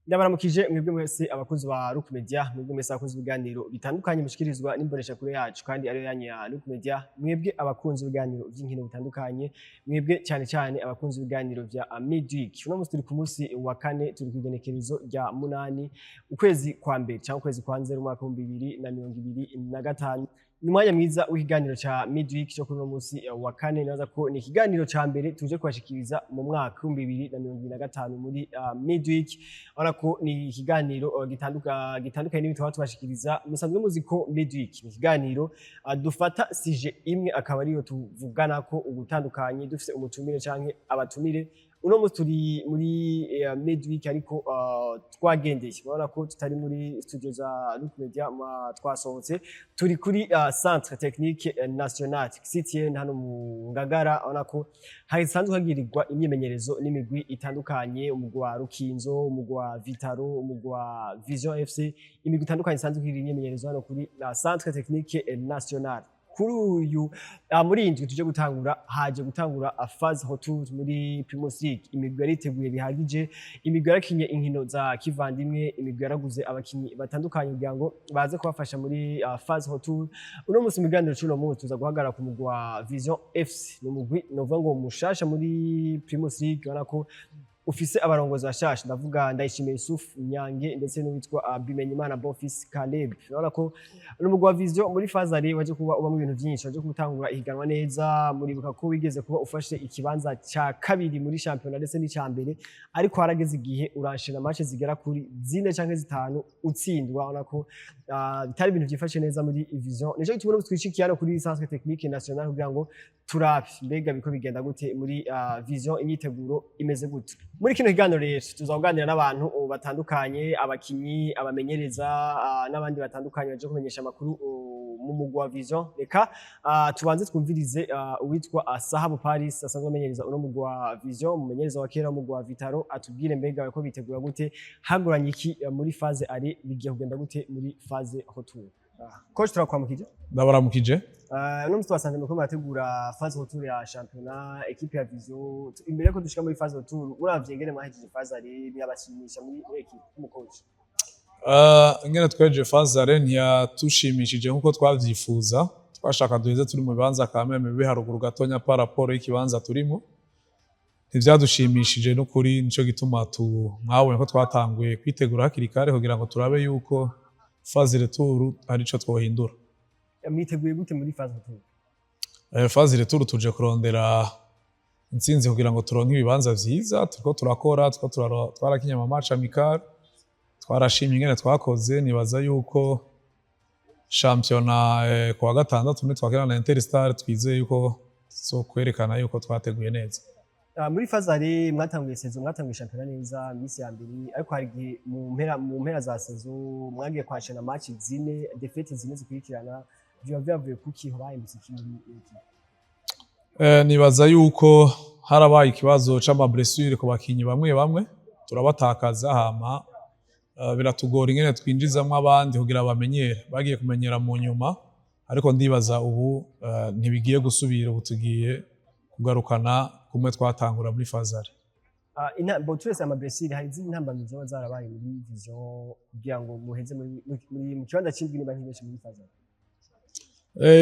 Ndabaramukije mwebwe mwese abakozi ba Rook Media, mwebwe mwese abakozi b'ibiganiro bitandukanye mushikirizwa n'imboneshakure yacu kandi ariyo yanyu ya Rook Media, mwebwe abakunzi b'ibiganiro vy'inkino bitandukanye, mwebwe cyane cyane abakunzi b'ibiganiro vya Midweek. Uno munsi turi ku munsi wa kane, turi kw'igenekerezo rya 8, ukwezi kwa mbere cyangwa ukwezi kwa nzero, umwaka wa 2025. Ni umwanya mwiza w'ikiganiro ca Midweek cyo kuri uno munsi wa kane. Nibaza ko ni ikiganiro ca mbere tuje kubashikiriza mu mwaka wa 2025 muri Midweek. Urabona ko ni ikiganiro gitandukanye n'ibindi twaba tubashikiriza. Musanzwe muzi ko Midweek ni ikiganiro dufata sujet imwe, akaba ariyo tuvuganako ugutandukanye, dufise umutumire canke abatumire. Uno munsi turi muri Midweek, ariko twagendeye, urabona ko tutari muri studio za Rook Media, twasohotse, turi kuri Centre Technique National CTN hano mu Ngagara. Urabona ko hasanzwe hagirirwa imyimenyerezo n'imigwi itandukanye, umugwi wa Rukinzo, umugwi wa Vital'O, umugwi wa Vision FC, imigwi itandukanye isanzwe igira imyimenyerezo hano kuri Centre Technique National. Kuri uyu muri iyi ndwi tuje gutangura, haje gutangura phase retour muri Primus League. Imigwi yariteguye bihagije, imigwi yarakinye inkino za kivandimwe, imigwi yaraguze abakinyi batandukanye kugira ngo baze kubafasha muri phase retour. Uno munsi mu biganiro c'uno munsi tuza guhagarara ku mugwi wa Vision FC. Ni umugwi novuga ngo mushasha muri Primus League, ubona ko ufise abarongozi bashasha, ndavuga Ndayishimiye Yusuf Nyange ndetse n'uwitwa Bimenyimana Bonfils Caleb. Urabona ko n'umugwi wa Vision muri phase aller waje kuba ubamo ibintu byinshi, waje gutangura ihiganwa neza. Muribuka ko wigeze kuba ufashe ikibanza ca kabiri muri shampiyona ndetse n'icya mbere, ariko harageze igihe uranshira match zigera kuri zine canke zitanu utsindwa. Urabona ko bitari ibintu byifashe neza muri Vision. Nico gituma twishikiye hano kuri Centre Technique National kugira ngo turabe mbega biko bigenda gute muri Vision, imyiteguro imeze gute. Muri kino kiganiro rero tuza kuganira n'abantu batandukanye, abakinyi, abamenyereza, n'abandi batandukanye baje kumenyesha amakuru mu mugwi wa Vision. Reka tubanze twumvirize uwitwa Sahabu Paris, asanzwe amenyereza uno mugwi wa Vision, umumenyereza wa kera w'umugwi wa Vital'O, atubwire mbega ko bitegura gute, haguranye iki muri phase aller, bigiye kugenda gute muri phase retour. Coach, turakwamukije. Ndabaramukije. Uno musi twasanze muriko murategura phase retour ya championnat, équipe ya Vision. Imbere yuko dushika muri phase retour, uravye ingene mwahejeje phase aller, birabashimisha muri équipe nk'umucoach? Ingene twejeje phase aller ntiyatushimishije nkuko twavyifuza. Twashaka duheze turi mu bibanza kameme bibi haruguru gatonya par rapport y'ikibanza turimo. Ntivyadushimishije n'ukuri, nico gituma tu mwabonye ko twatanguye kwitegura hakiri kare kugira ngo turabe yuko phase retour ari ico twohindura. Mwiteguye gute muri phase retour? Phase retour tuje kurondera intsinzi kugira ngo turonke ibibanza vyiza. Turiko turakora, turiko twarakinye ama match amical, twarashimye ingene twakoze. Nibaza yuko shampiyona kuwa gatandatu nitwakina na Interstar, twizeye yuko tuzokwerekana yuko twateguye neza. Muri phase aller mwatanguye saison, mwatanguye shampiyona neza misi ya mbere, ariko hari igihe mu mpera za saison mwagiye kwashana match zine, défaites zine zikurikirana. Vyoba vyavuye kuki? Bahindutse iki muri équipe? Nibaza yuko harabaye ikibazo c'ama blessure ku bakinyi bamwe bamwe, turabatakaza, hama biratugora ingene twinjizamwo abandi kugira bamenyere. Bagiye kumenyera mu nyuma, ariko ndibaza ubu ntibigiye gusubira. Ubu tugiye kugarukana kumwe twatangura muri phase aller. Bo turetse ama blessure, hari izindi ntambamyi zoba zarabaye muri Vision kugira ngo muheze muri mu kibanza c'indwi, niba ntibeshe, muri phase aller?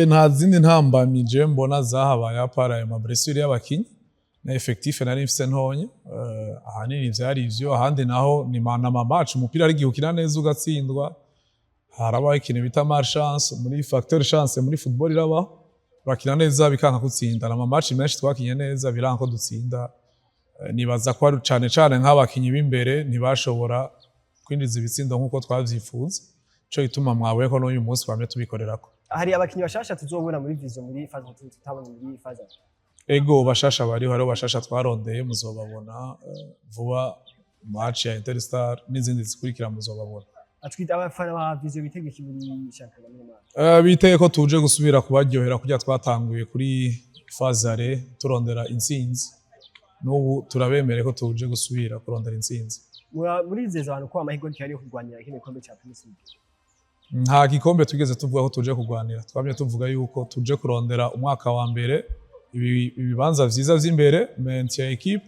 Nta zindi ntambamyi je mbona zahabaye à part ayo ma blessure y'abakinyi na effectif nari mfise ntonye. Ahanini vyari ivyo. Ahandi naho ni ma match, umupira ari igihe ukina neza ugatsindwa. Harabaho ikintu bita malchance, muri facteur chance muri football irabaho, urakina neza bikanka gutsinda. Na ma match menshi twakinye neza biranka ko dutsinda. Nibaza ko ari cane cane nk'abakinyi b'imbere ntibashobora kwinjiza ibitsindo nk'uko twavyifuza, ico gituma mwabuye ko n'uyu munsi twamye tubikorerako. Hari abakinyi bashasha tuzobona muri Vision muri phase retour tutabonye muri phase aller? Ego, bashasha bariho, hariho bashasha twarondeye, muzobabona vuba, match ya Interstar n'izindi zikurikira muzobabona. Atwita abafana ba Vision bitegeka muri shampiyona muri mwaka. Biteye ko tuje gusubira kubaryohera kurya twatanguye kuri phase aller turondera intsinzi. N'ubu turabemere ko tuje gusubira kurondera intsinzi. Murizeza abantu ko amahirwe gihari yo kurwanira kino gikombe ca Primus League? Nta gikombe twigeze tuvuga ko tuje kurwanira. Twamye tuvuga yuko tuje kurondera umwaka wa mbere ibibanza vyiza vy'imbere, maintien équipe,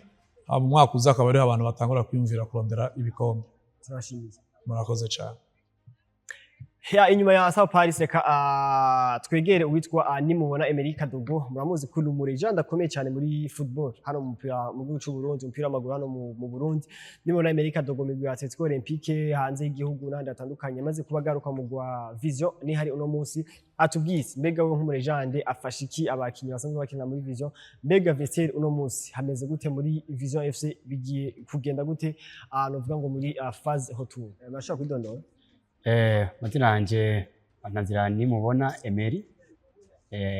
hama umwaka uza akaba ariho abantu batangura kwiyumvira kurondera ibikombe. Turashimiye. Murakoze cyane. Ya, inyuma ya Sao Paris, reka twegere uwitwa Nimubona Emery Kadogo. Muramuzi ko ni umu légende akomeye cyane muri football hano mu mupira mu gihugu cy'u Burundi, umupira w'amaguru hano mu Burundi. Nimubona Emery Kadogo mu ya Atletico Olympique, hanze y'igihugu n'ahandi hatandukanye, amaze kuba agaruka mu gwa Vision ni hari uno munsi atubwiye mbega we nk'umu légende afasha iki abakinyi basanzwe bakina muri Vision? Mbega vestiaire uno munsi hameze gute muri Vision FC? Bigiye kugenda gute novuga ngo muri phase retour? Bashobora kwidondora? Mazina yanje Ntazira Nimubona Emery,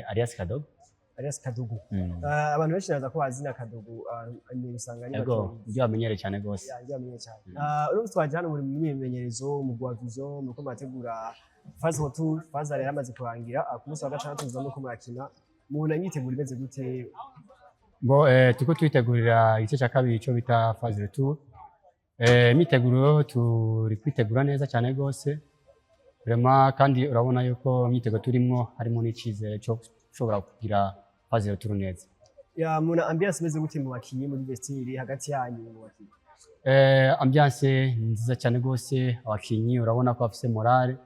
alias Kadogo. Alias Kadogo. Abantu benshi naza ko bazi na Kadogo, Emery usanga ari Ego, bake. ibyo bamenyereye cyane gose. Ya, njye bamenye cyane. Uno twaje hano muri myimenyerezo mu gwa Vision, muriko murategura phase retour. Phase rero yamaze kurangira. Ku munsi wa gatandatu muza muriko murakina. Mubona imyiteguro imeze gute? Bo turiko twitegurira igice cya kabiri cyo bita phase retour. Imyiteguro turi kwitegura neza cyane gose. Vraiment, kandi urabona yuko imyiteguro turimwo harimo n'icizere cyo gushobora kugira phase retour neza. Ya, mubona ambiance imeze gute mu bakinyi, muri vestiaire, hagati yanyu mu bakinyi? Ambiance ni nziza cyane gose. Abakinyi urabona ko bafise morale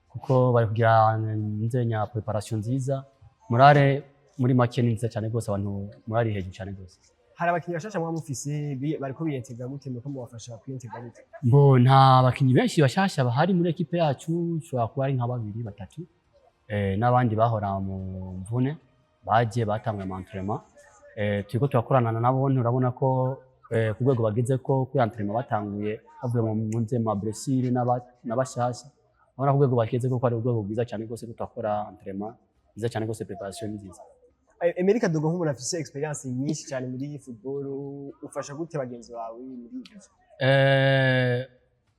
kuko bari kugira nzenya préparation nziza. Morale muri make ni nziza cyane gose, abantu morale iri hejuru cyane gose. Hari abakinyi bashasha muba mufise, bariko biyintegra gute? Muriko mubafasha kwiyintegra gute? Bo, nta bakinyi benshi bashasha bahari muri équipe yacu, ushobora kuba ari nka babiri batatu, n'abandi bahora mu mvune baje batanguye ama entraînement. Turiko turakorana nabo, urabona ko ku rwego bageze ko kuri entraînement batanguye bavuye mu nze ma blessure n'abashasha, urabona ko urwego bageze ko ari urwego rwiza cyane rwose, ko turakora entraînement nziza cyane rwose, préparation ni nziza. Emery Kadogo, nk'umuntu afise expérience nyinshi cyane muri football, ufasha gute bagenzi bawe muri Vision?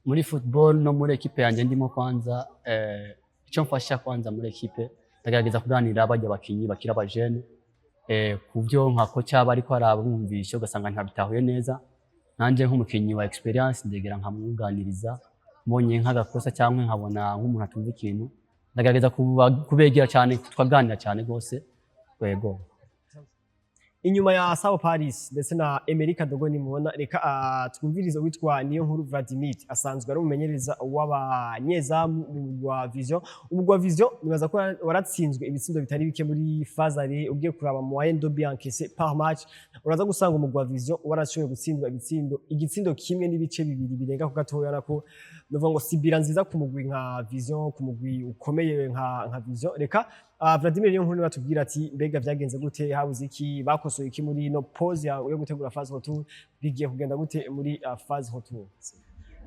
Muri football no muri équipe yanjye ndimo, kwanza icyo mfasha kwanza muri équipe, ndagerageza kuganira bajya abakinyi bakiri abajene ku byo nka coach aba ariko arabumvisha, ugasanga ntabitahuye neza. Nanjye nk'umukinyi wa expérience ndegera nkamwunganiriza. Mbonye nk'agakosa cyangwa nkabona nk'umuntu atumva ikintu, ndagerageza kubegera cyane, tukaganira cyane rwose, yego. Inyuma ya Sao Paris ndetse na Emery Kadogo nimubona, reka twumvirize witwa Niyo Nkuru Vladimir, asanzwe ari umumenyereza w'abanyezamu mu mugwi wa Vision. Umugwi wa Vision nibaza ko waratsinzwe ibitsindo bitari bike muri phase aller. Ugiye kuraba moyenne de buts encaissés par match, uraza gusanga umugwi wa Vision warashoboye gutsindwa ibitsindo igitsindo 1.2 birenga ku gatoya. Nako nuvuga ngo si bilan nziza ku mugwi nka Vision, ku mugwi ukomeye nka Vision. Reka Vladimir Niyo Nkuru batubwira ati mbega vyagenze gute, habuze iki, bakosoye iki muri no pause yo gutegura phase retour, bigiye kugenda gute muri phase retour?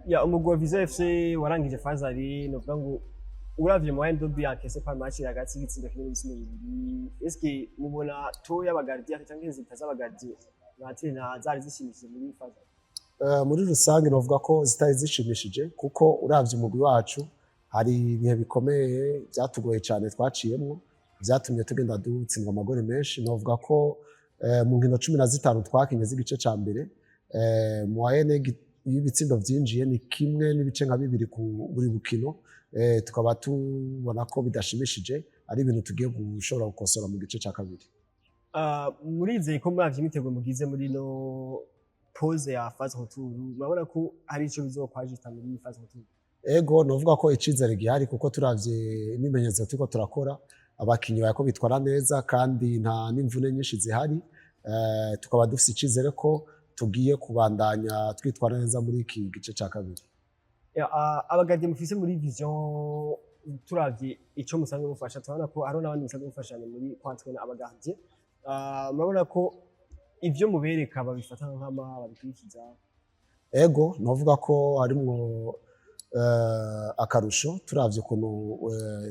Ya, umugwi wa Vision FC warangije phase aller, novuga ngo uravye moyenne de buts encaissés par match hagati y'igitsindo kimwe n'ibitsindo bibiri. Eske mubona taux y'aba gardien cyangwa résultats z'aba gardien na zari zishimishije muri phase aller? Muri rusange novuga ko zitari zishimishije, kuko uravye umugwi wacu hari ibihe bikomeye byatugoye cyane twaciyemwo, byatumye tugenda dutsindwa amagore menshi. Novuga ko mu nkino 15 twakinye z'igice ca mbere, moyenne y'ibitsindo vyinjiye ni kimwe n'ibice nka bibiri ku buri bukino. Tukaba tubona ko bidashimishije, ari ibintu tugiye gushobora gukosora mu gice ca kabiri. Murizeye ko muravye imyiteguro mugize muri no pause ya phase retour, murabona ko hari ico bizokwajita muri phase retour? Ego, novuga ko icizere gihari, kuko turavye imimenyerezo turiko turakora, abakinyi bariko bitwara neza kandi nta n'imvune nyinshi zihari. Tukaba dufise icizere ko tugiye kubandanya twitwara neza muri iki gice ca kabiri. Ya, aba gardien mufise muri Vision, turavye ico musanzwe mufasha, turabona ko hariho n'abandi musanzwe mufashanya muri kwantrena aba gardien. Murabona ko ivyo mubereka babifata nk'ama babikurikiza? Ego, novuga ko harimwo akarusho. Turavye ukuntu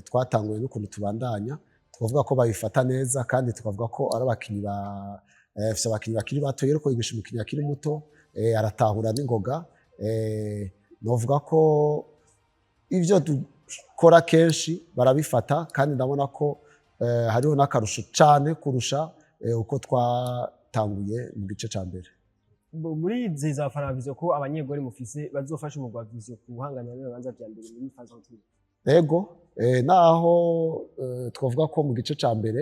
twatanguye n'ukuntu tubandanya, twavuga ko babifata neza, kandi tukavuga ko ari abakinyi ba fise abakinyi bakiri bato. Rero kwigisha umukinyi akiri muto, aratahura n'ingoga. Novuga ko ivyo dukora kenshi barabifata, kandi ndabona ko hariho n'akarusho cane kurusha uko twatanguye mu gice ca mbere. Muri izi za fana Vision ko abanyegori mufise bazofasha umugwi wa Vision kuhanganira n'ibibanza vya mbere muri phase retour? Ego, naho twavuga ko mu gice ca mbere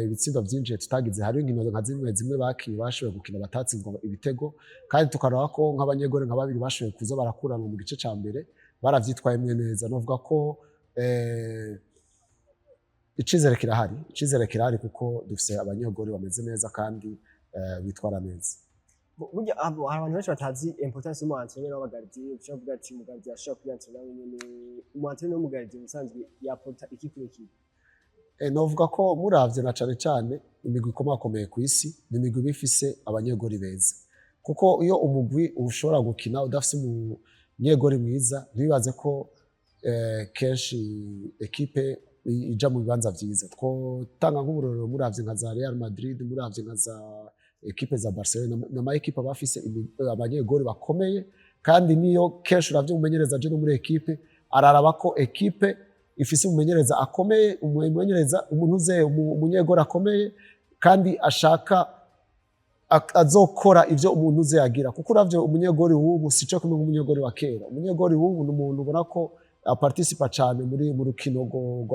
ibitsindo vyinjiye tutagize, hari inkino nka zimwe zimwe bakinye bashoboye gukina batatsindwa ibitego, kandi tukaraba ko nk'abanyegore nka babiri bashoboye kuza barakuranwa mu gice ca mbere, baravyitwayemwo neza. Novuga ko icizere kirahari, icizere kirahari kuko dufise abanyegori bameze neza kandi bitwara neza. Burya hari abantu benshi batazi importance y'umu entraîneur w'aba gardien. Ushobora kuvuga ati umu gardien ashobora kwiyantrena wenyene. Umu entraîneur w'umu gardien ubusanzwe yapota iki kuri équipe? Novuga ko muravye na cane cane imigwi ikomakomeye ku isi ni imigwi iba ifise abanyegori beza, kuko iyo umugwi ushobora gukina udafise umunyegori mwiza, ntibibaze ko kenshi équipe ija mu bibanza vyiza. Twotanga nk'uburorero, muravye nka za Real Madrid, muravye nka za équipe za Barcelona, n'ama équipe aba afise abanyegori bakomeye. Kandi niyo kenshi uravye umumenyereza aje no muri équipe, araraba ko équipe ifise umumenyereza akomeye, umumenyereza umuntu uze umunyegori akomeye kandi ashaka azokora ivyo umuntu uze yagira, kuko uravye umunyegori w'ubu sico kumwe nk'umunyegori wa kera. Umunyegori w'ubu ni umuntu ubona ko aparticipa cane muri mu rukino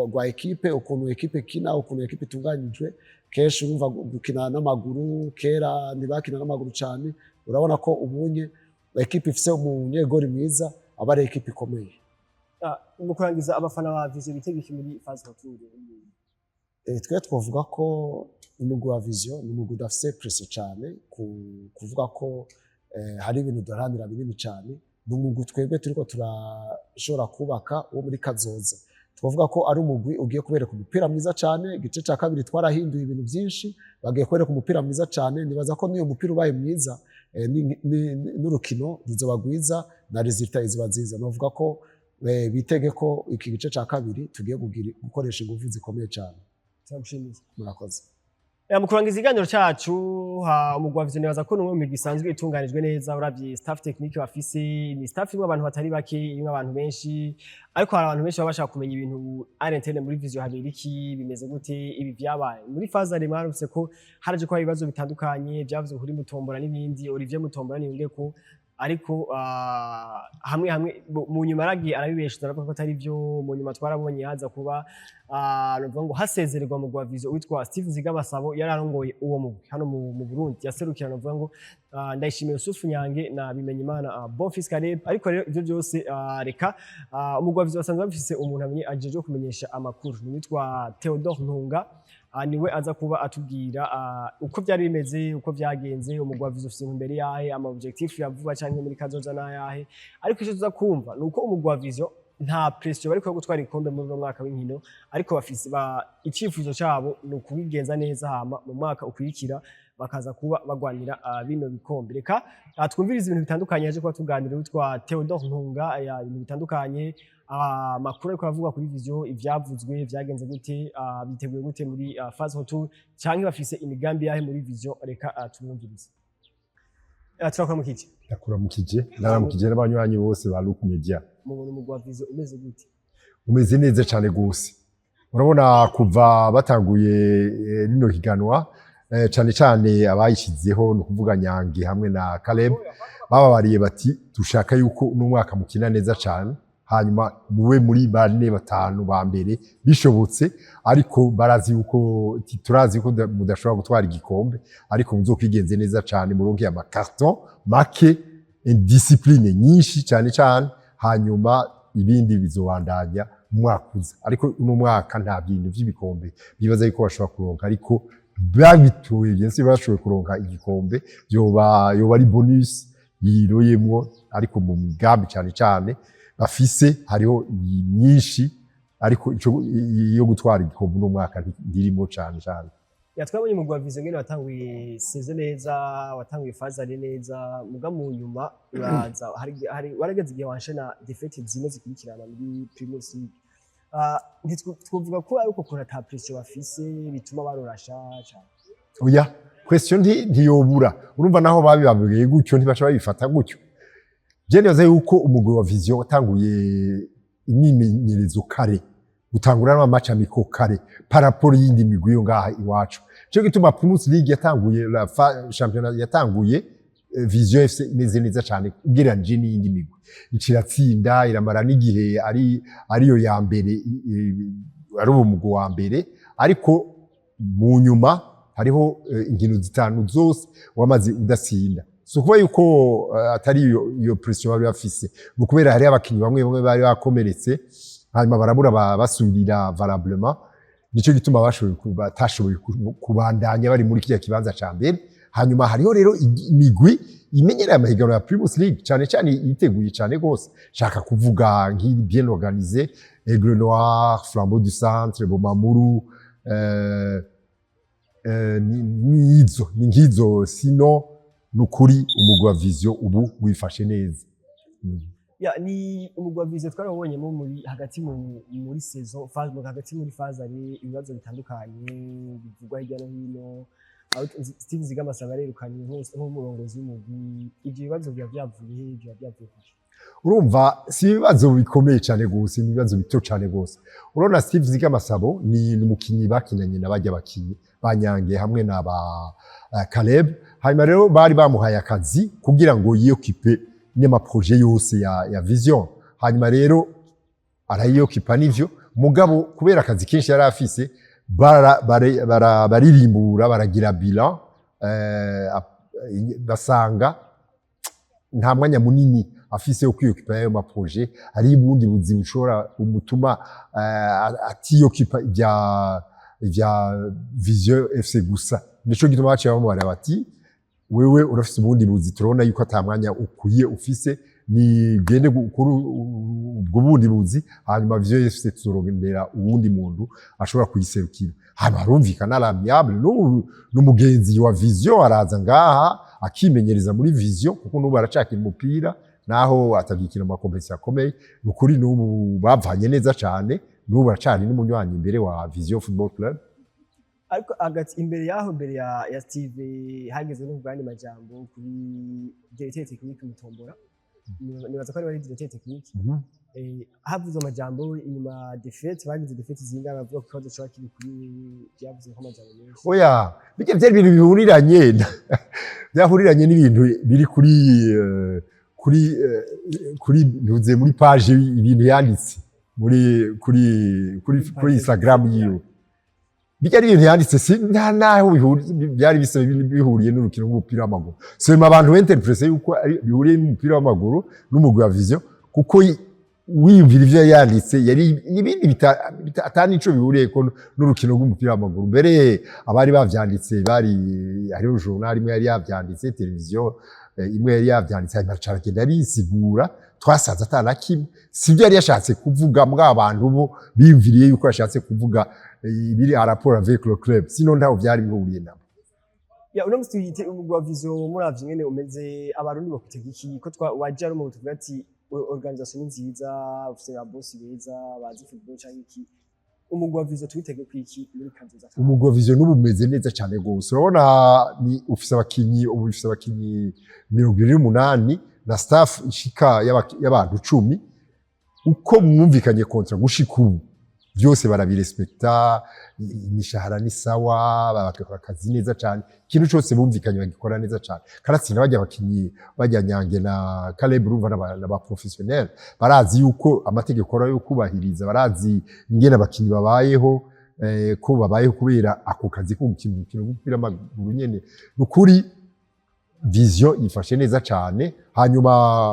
rwa équipe, ukuntu équipe ikina, ukuntu équipe itunganyijwe. Kenshi urumva gukina n'amaguru, kera ntibakina n'amaguru cane. Urabona ko ubunye équipe ifise umunyegori mwiza aba ari équipe ikomeye. Mu kurangiza, abafana ba Vision bitega iki muri phase retour? Twe twavuga ko umugwi wa Vision ni umugwi udafise pression cyane kuvuga ko hari ibintu duharanira binini cyane. Ni umugwi twebwe turiko turashobora kubaka wo muri kazoza. Twavuga ko ari umugwi ugiye kubereka umupira mwiza cyane. Igice cya kabiri twarahinduye ibintu byinshi, bagiye kubereka umupira mwiza cyane. Nibaza ko n'iyo mupira ubaye mwiza, n'urukino ruzoba rwiza na résultat izoba nziza. Novuga ko bitege ko iki gice cya kabiri tugiye gukoresha ingufu zikomeye cyane. Turagushimiye. Murakoze. Mu kurangiza ikiganiro cacu, umugwi wa Vision nibaza ko ni umwe mu migwi isanzwe itunganijwe neza. Uravye staff technique bafise, ni staff irimwo abantu batari bake, irimwo abantu benshi, ariko hari abantu benshi baba bashaka kumenya ibintu à l'interne muri Vision. Habera iki? Bimeze gute? Ibi vyabaye muri phase aller, mwarumvise ko haraje ko hari ibibazo bitandukanye vyavuzwe kuri Mutombora n'ibindi. Olivier Mutombora niyunge ko, ariko hamwe hamwe mu nyuma aragiye arabibesha, aravuga ko atari byo. Mu nyuma twarabonye haza kuba novuga ngo hasezererwa mu gwa Vision witwa Steve Zigamasabo, yari arongoye uwo mugwi hano mu Burundi, yaserukira novuga ngo Ndayishimiye Yusufu Nyange na Bimenyimana Bonfils Caleb. Ariko rero ivyo byose, reka umugwi wa Vision basanzwe bafise umuntu amenye ajejwe kumenyesha amakuru, ni witwa Theodore Ntunga. Niwe aza kuba atubwira uko byari bimeze, uko byagenze, umugwi wa Vision ufise intumbero yahe, ama objectif ya vuba canke muri kazoza n'ayahe. Ariko icyo tuza kumva ni uko umugwi wa Vision nta pression bariko yo gutwara igikombe muri uno mwaka w'inkino, ariko bafise icyifuzo cyabo ni ukubigenza neza, hama mu mwaka ukurikira bakaza kuba bagwanira bino bikombe. Reka twumvirize ibintu bitandukanye yaje kuba tuganira witwa Theodore Ntunga, ya ibintu bitandukanye, amakuru ariko aravugwa kuri Vision, ivyavuzwe, vyagenze gute, biteguye gute muri phase retour, canke bafise imigambi yahe muri Vision. Reka tumwumvirize. Turakuramukije. Ndakuramukije, ndaramukije n'abanywanyi bose ba Look Media. Mubona umugwi wa Vision umeze gute? Umeze neza cyane gose. Urabona kuva batanguye rino higanwa, cane cane abayishizeho, ni ukuvuga Nyange hamwe na Caleb, bababariye bati dushaka yuko uno mwaka mukina neza cane, hanyuma mube muri bane batanu ba mbere bishobotse. Ariko barazi yuko turazi yuko mudashobora gutwara igikombe, ariko muzokwigenze neza cane, muronke ama carton make, discipline nyinshi cane cane, hanyuma ibindi bizobandanya mu mwaka uza. Ariko uno mwaka nta bintu vy'ibikombe bibaza yuko bashobora kuronka, ariko babitoye bien bashoboye kuronka igikombe yoba ari bonus yiroyemwo. Ariko mu migambi cane cane bafise hariho myinshi, ariko ico iyo gutwara igikombe uno mwaka ndirimo cane cane. Yatwabonye umugwi wa Vision ngene watanguye saison neza, watanguye phase aller neza, muga mu nyuma uraza hari warageze igihe wanshena défaites zine zikurikirana muri Primus League. Ntitwovuga ko ari uko kuntu ata pression bafise bituma barorasha cane? Oya, pression ntiyobura. Urumva naho babibabwiye gutyo, ntibaca babifata gutyo. Je nibaza yuko umugwi wa Vision watanguye imyimenyerezo kare, utangura n'ama match amicaux kare par rapport y'indi migwi yo ngaha iwacu. Ico gituma Primus League yatanguye, la championnat yatanguye Vision FC imeze neza cyane ugereranije n'iyindi migwi, iciratsinda, iramara n'igihe ari ariyo ya mbere, ari umugwi wa mbere. Ariko mu nyuma hariho inkino zitanu zose wamaze udatsinda. Si ukuvuga yuko atari iyo pression bari bafise, ni ukubera hariho abakinyi bamwe bamwe bari bakomeretse, hanyuma barabura basubirira valablement. Nico gituma batashoboye kubandanya bari muri kiriya kibanza ca mbere. Hanyuma hariho rero imigwi imenyereye amahiganwa ya Primus League cyane cyane, yiteguye cyane rwose. Shaka kuvuga nk'iri bien organisé, Aigle Noir, Flambeau du Centre, Bumamuru, nizo ni nkizo. Sino nukuri umugwi wa Vision ubu wifashe neza. Ya, ni umugwi wa Vision twarabonyemo muri hagati muri saison phase, hagati muri phase ari ibibazo bitandukanye bivugwa hirya no hino, aho Steve Zigama asanga arerukanye nk'umurongozi w'umugwi. Ivyo bibazo biba vyavuye he? Biba vyavuye kuki? Urumva, si ibibazo bikomeye cyane gose, ni ibibazo bito cyane gose. Urabona, Steve Zigamasabo ni umukinyi bakinanye na bajya bakinyi banyange hamwe na ba Caleb. Hanyuma rero bari bamuhaye akazi kugira ngo yioccupe n'ama projets yose ya Vision. Hanyuma rero arayoccupa n'ivyo, mugabo kubera akazi kenshi yari afise, baririmbura, baragira bilan, basanga nta mwanya munini afise wo kwiyoccupa y'ayo ma projets. Hari ubundi buzi bushobora bumutuma atiyoccupa ibya Vision FC gusa. Nico gituma baciye bamubara bati: "Wewe urafise ubundi buzi, turabona yuko ata mwanya ukwiye ufise, ni gende gukora ubwo bundi buzi, hanyuma Vision FC tuzorondera uwundi muntu ashobora kuyiserukira." Hanyuma harumvikana à l'amiable, n'ubu n'umugenzi wa Vision, araza ngaha akimenyereza muri Vision, kuko n'ubu aracakina umupira naho atagikina mu ma compétitions akomeye. Ni ukuri n'ubu bavanye neza cyane, n'ubu aracari n'umunywanyi imbere wa Vision Football Club. Ariko hagati imbere yaho, imbere ya Steve, hageze no kugandi majambo kuri directeur technique Mutombora. Nibaza ko ari directeur technique. Havuze amajambo inyuma défaite bagize, défaite zingana, bavuga ko ikibazo coba kiri kuri, byavuze ko amajambo menshi. Oya, bijya byari ibintu bihuriranye, byahuriranye n'ibintu biri kuri ntuze muri page, ibintu yanditse muri kuri Instagram yiwe. Bijya ari ibintu yanditse, si nta naho byari bisa bihuriye n'urukino rw'umupira w'amaguru. Seulement abantu binterprète yuko bihuriye n'umupira w'amaguru n'umugwi wa Vision, kuko wiyumvira ivyo yanditse yari n'ibindi atani ico bihuriye ko n'urukino rw'umupira w'amaguru. Mbere abari bavyanditse bari, hariho journal imwe yari yavyanditse, televiziyo imwe yari yavyanditse. Hanyuma caragenda arisigura, twasanze atana kimwe, sibyo yari yashatse kuvuga. Mbwa abantu bo biyumviriye yuko yashatse kuvuga ibiri en rapport avec le club, sinon ntaho vyari bihuriye nabo. Ya, uno musi tuyite umugwi wa Vision, muravye ingene umeze, Abarundi bakwitega iki? Ko twa waje ari umuntu tuvuga ati organisation ni nziza, ufise ba boss beza bazi football canke iki, umugwi wa Vision tuwitege kwiki muri kazoza? Umugwi wa Vision n'ubu umeze neza cyane gose. Urabona, ni ufise abakinyi, ubu ufise abakinyi 28 na staff ishika y'abantu 10. Uko mwumvikanye contrat gushika ubu byose barabirespekta, imishahara ni sawa, bagakora akazi neza cyane, ikintu cyose bumvikanye bagikora neza cyane. Karatsinda bajya abakinyi bajya Nyange na Caleb, urumva n'aba professionnel, barazi yuko amategeko ari ayo kubahiriza, barazi ingene abakinyi babayeho, ko babayeho kubera ako kazi ko gukina umukino w'umupira w'amaguru nyene. Ni ukuri Vision yifashe neza cyane. Hanyuma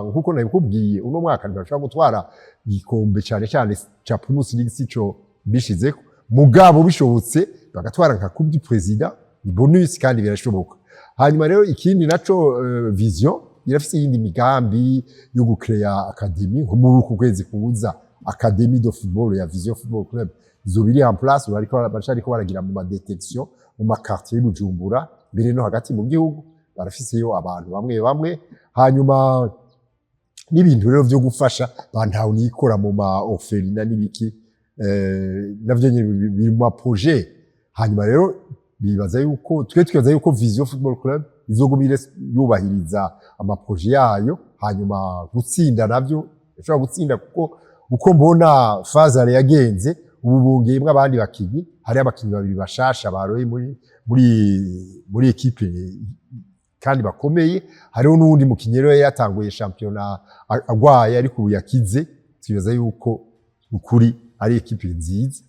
nkuko nabikubwiye, uno mwaka ntibashobora gutwara igikombe, cyane cyane ca Primus League, sico bishizeko, mugabo bishobotse bagatwara nka Coupe du Président, ni bonus kandi birashoboka. Hanyuma rero ikindi naco, Vision irafise iyindi migambi yo gucréa académie. Nko muri uku kwezi kuza, académie de football ya Vision Football Club izoba iri en place. Bariko baracariko baragira mu ma détection mu ma quartier y'Bujumbura, mbere no hagati mu gihugu barafiseyo abantu bamwe bamwe. Hanyuma n'ibintu rero vyo gufasha bantawe nikora mu ma orphelinat n'ibiki, navyo nyene biri mu ma projet. Hanyuma rero bibaza yuko twe twibaza yuko Vision Football Club izoguma yubahiriza ama projets yayo. Hanyuma gutsinda navyo ishobora gutsinda, kuko uko mbona fazare yagenze, ubu bongeyemwo abandi bakinyi. Hari abakinyi babiri bashasha baroye muri équipe. Kandi bakomeye. Hariho n'uwundi mukinyi rero yatanguye shampiyona agwaye, ariko ubu yakize. Twibaza yuko ukuri ari ekipe nziza.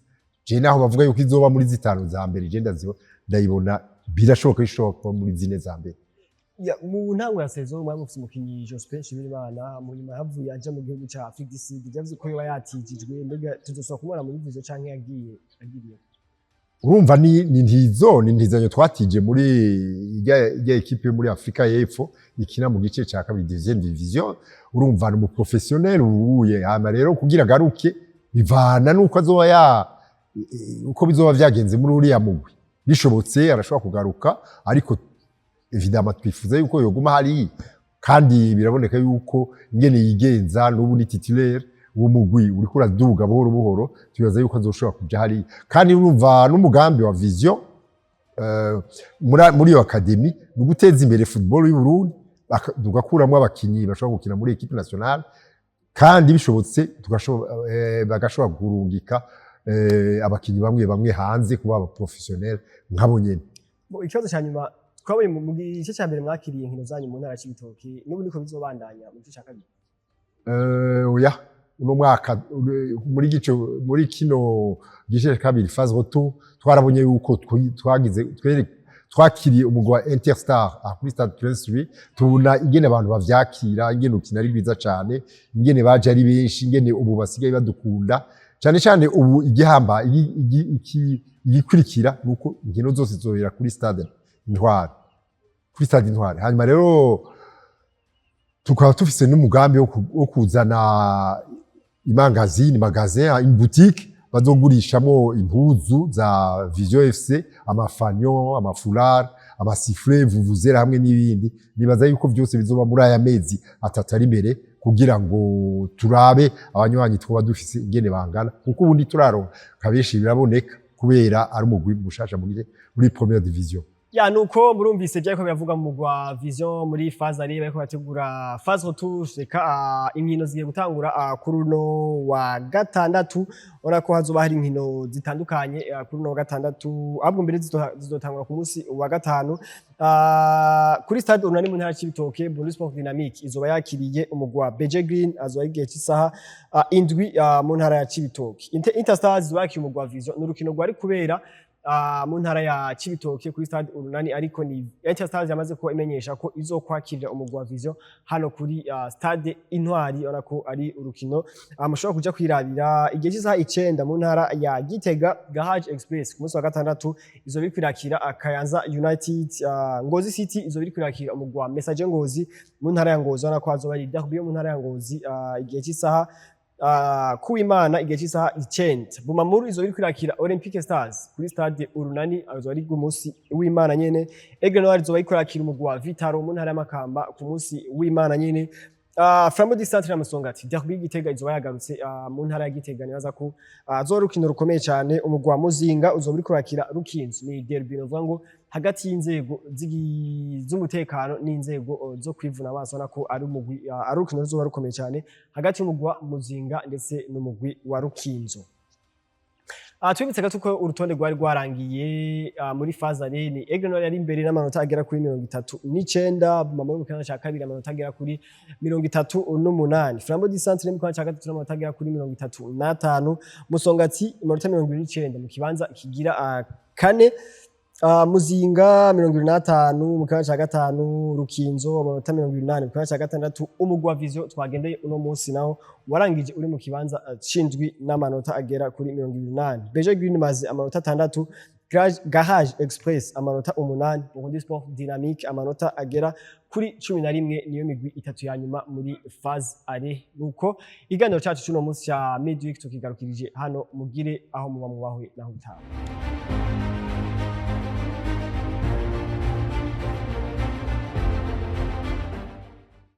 Je naho bavuga yuko izoba muri zitanu za mbere, je ndayibona birashoboka ko ishobora kuba muri zine za mbere. Ya, mu ntango ya saison mwari mufise umukinyi Jospin Nshimirimana, mu nyuma havuye aja mu gihugu ca Afrique du Sud. Yavuze ko yoba yatijijwe. Mbega tuzosubira kumubona muri Vision canke yagiye agiriye? Urumva ni ntizo, ni ntizanyo twatije muri ijya ekipe yo muri Afrika y'Epfo ikina mu gice ca kabiri, deuxième division. Urumva ni umuprofessionnel ubuye. Hama rero kugira agaruke bivana nuko azoba ya uko bizoba vyagenze muri uriya mugwi. Bishobotse arashobora kugaruka, ariko évidemment twifuza yuko yoguma hariya. Kandi biraboneka yuko ingene yigenza n'ubu ni titulaire, uwo mugwi uriko uraduga buhoro buhoro. Twibaza yuko azoshobora kuja hariya. Kandi urumva n'umugambi wa Vision muri iyo académie ni uguteza imbere football y'u Burundi, tugakuramwo abakinyi bashobora gukina muri équipe nationale, kandi bishobotse bagashobora kurungika abakinyi bamwe bamwe hanze kuba aba professionnel nkabo nyene. Bo, ikibazo cya nyuma, twabonye mu gice cya mbere mwakiriye inkino zanyu mu ntara ya Cibitoke. N'ubu niko bizobandanya mu gice cya kabiri? Oya, uno mwaka muri kino gice cya kabiri, phase retour, twarabonye yuko twagize twakiriye umugwi wa Interstar aha kuri Stade Prince Louis. Tubona ingene abantu bavyakira, ingene urukino ari rwiza cane, ingene baje ari benshi, ingene ubu basigaye badukunda cane cane. Ubu igihamba igikurikira nuko inkino zose zizobera kuri Stade Intwari, kuri Stade Intwari. Hanyuma rero tukaba tufise n'umugambi wo kuzana imangazini, magasin, une boutique bazogurishamo impuzu za Vision FC, amafanion, amafoulards, amasifflets, vuvuzela hamwe n'ibindi. Nibaza yuko byose bizoba muri aya mezi 3 ari imbere, kugira ngo turabe abanywanyi twaba dufise ingene bangana, kuko ubundi turaronka kabenshi biraboneka, kubera ari umugwi mushasha muri première division. Ya, nuko murumvise byariko biravuga mu mugwa Vision muri phase aller, bariko bategura phase retour. Reka inkino zigiye gutangura kuri uno wa gatandatu. Urabona ko hazoba hari inkino zitandukanye kuri uno wa gatandatu, ahubwo mbere zizotangura ku munsi wa gatanu kuri Stade Urunani mu ntara ya Cibitoke. Burundi Sport Dynamique izoba yakiriye umugwi wa BG Green, azoba ari igihe cy'isaha 7 mu ntara ya Cibitoke. Interstars izoba yakiriye umugwi wa Vision. Ni urukino rwari kubera mu ntara ya Cibitoke kuri Stade Urunani, ariko ni Interstars yamaze kuba imenyesha ko izokwakirira umugwi wa Vision hano kuri Stade Intwari. Urabona ko ari urukino mushobora kuja kwirabira igihe cy'isaha 9. Mu ntara ya Gitega, Garage Express ku munsi wa gatandatu izoba iri kwirakira Kayanza United. Ngozi City izoba iri kwirakira umugwi wa Messager Ngozi mu ntara ya Ngozi. Urabona ko hazoba ari derby yo mu ntara ya Ngozi igihe cy'isaha kuwimana, igihe cy'isaha 9. Bumamuru izoba iri kwirakira Olympique Stars kuri Stade Urunani, azoba ari ku munsi w'Imana nyene. Aigle Noir izoba iri kwirakira umugwi wa Vitaro mu ntara y'Amakamba ku munsi w'Imana nyene. Flambeau du Centre na Musongati, derby y'Igitega izoba yagarutse mu ntara ya Gitega. Nibaza ko azoba ari urukino rukomeye cyane. Umugwi wa Muzinga uzoba uri kurakira Rukinzo, ni derby novuga ngo hagati y'inzego z'umutekano n'inzego zo kwivuna amaso. Ubona ko ari umugwi ari urukino ruzoba rukomeye cyane hagati y'umugwi wa Muzinga ndetse n'umugwi wa Rukinzo. Twibutse gato ko urutonde rwari rwarangiye muri phase aller ni Aigle Noir yari imbere n'amanota agera kuri 39, Mama mu kibanza cya kabiri amanota agera kuri 38, Flambeau du Centre mu kibanza cya gatatu n'amanota agera kuri 35, Musongati amanota 29 mu kibanza kigira kane, Muzinga 25 mu kibanza cya gatanu, Rukinzo amanota 80 mu kibanza cya gatandatu. Umugwi wa Vision twagendeye uno munsi naho warangije uri mu kibanza c'indwi n'amanota agera kuri 28. BG Green maze amanota 6, Garage Express amanota 8, Burundi Sport Dynamique amanota agera kuri 11. Niyo migwi itatu ya nyuma muri phase aller. Nuko iganiro cacu c'uno munsi ca midweek tukigarukirije hano. Mugire aho muba mubahwe naho utaha.